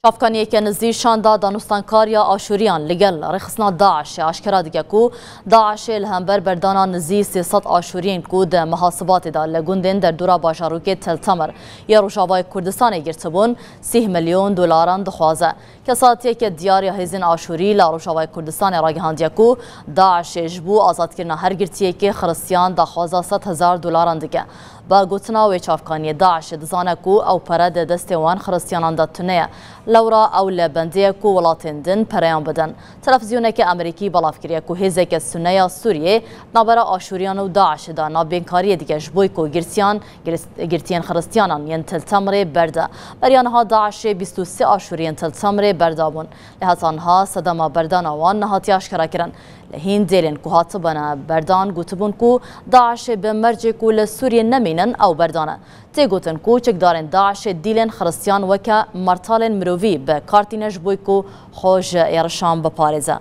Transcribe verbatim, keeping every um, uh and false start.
Çavkaniyeke nizî şanda danûstankariya Aşûriyan li gel rêxistina DAIŞê aşkera dike ku DAIŞê li hember berdana nizî sê sed Aşûriyên ku di meha Sibatê de li gundên derdora bajarokê Til Temir yê Rojavayê Kurdistanê girtibûn, sîh milyon dolaran dixwaze. Kesatiyeke diyar ya hêzên Aşûrî li Rojavayê Kurdistanê ragihandiye ku DAIŞê ji bo azadkirina her girtiyekê xiristiyan daxwaza sed hezar dolaran dike. Bi gotina wê çavkaniyê, DAIŞê dizane ku ew pere di destê wan xiristiyanan de tune ye. Lewra ew li bendê ye ku welatên din pereyan bidin. Televîzyoneke Amerîkî belav kiriye ku hêzeke Sune ya Sûriyê navbera Aşûriyan û DAIŞê de navbênkariyê dike ji bo ku girtiyan, giris-, girtiyên xiristiyanan yên Til Temrê berde. Beriya niha DAIŞê bîst û sê Aşûriyên Til Temrê berda bûn. Lê heta niha sedema berdana wan nehatiye aşkera kirin. Li hîn dêlên ku hatibûne berdan gotibûn ku DAIŞê bi mercê ku li Sûriyê nemînin ew berdane. Tê gotin ku çekdarên DAIŞê dîlên xiristiyan weke martalên mirovî bi kar tîne ji bo ku xwe ji êrişan biparêze.